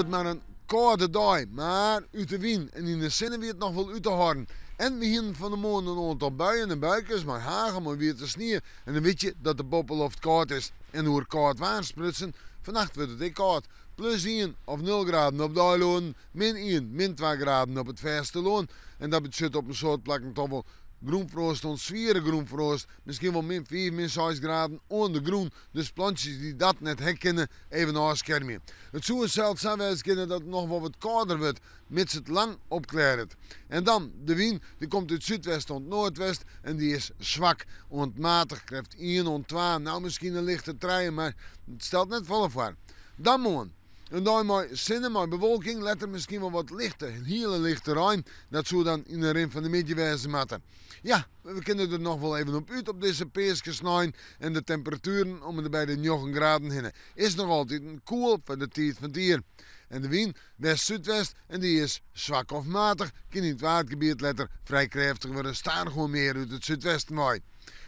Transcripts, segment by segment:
hjoed mar in kâlde dei, mar út de wyn en yn de sinne wie it noch wol út te hâlden. En we hienen fan 'e moarn in oantal buien en buikes mei hagel, mei wiete snie. En dan wit je dat de boppeloft kâld is. En oer kâld waar sprutsen, fannacht wurdt it ek kâld. Plus ien of nul graden op de eilannen, min ien, min twa graden op it fêstelân. En dat betsjut op in soad plakken toch wol grûnfroast oant swiere grûnfroast. Miskien wol min fiif, min seis graden oan de grûn. Dus plantsjes dy't dat net ha kinne, even ôfskermje. It soe sels sa wêze kinne dat it noch wol wat kâlder wurdt, mits it lang opklearret. En dan de wyn, dy komt út súdwest oant noardwest en dy is swak oant matich, krêft ien oant twa, no miskien in lichte trije, mar it stelt net folle foar. Dan moarn. In dei mei sinne, mei bewolking, letter miskien wol wat lichte, in hiele lichte rein. Dat soe dan yn de rin fan de middei wêze moatte. Ja, we kinne der noch wol even op út op dizze peaskesnein en de temperatueren om en by de njoggen graden hinne is noch altiten koel foar de tiid fan it jier. En de wyn, west-súdwest en dy is swak of matich, kin yn it Waadgebiet letter frij krêftich wurde, stadichoan mear út it súdwesten wei.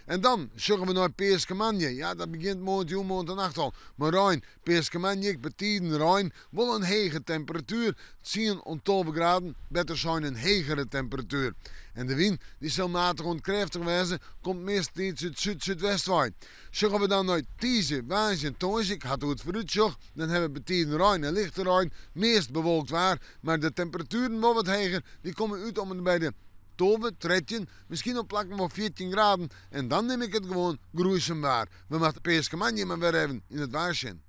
En dan sjogge we nei peaskemoandei. Ja, dat begjint moarntejûn, moarntenacht al mei rein. Peaskemoandei ek betiden rein, wol in hege temperatuer, tsien oant 12 graden, better sein in hegere temperatuer. En de wyn, dy sil matich oant krêftich wêze, komt meastentiids út súd-súdwest wei. Sjogge we dan nei tiisdei, woansdei en tongersdei, ik ha it oer it foarútsjoch, dan ha we betiden rein en lichte rein, meast bewolkt waar, mar de temperatueren wol wat heger, dy komme út om en by de 12, 13, miskien op plakken wol 14 graden. En dan nim ik it gewoan groeisum waar. We moatte peaskemoandei mar wer even yn it waar sjen.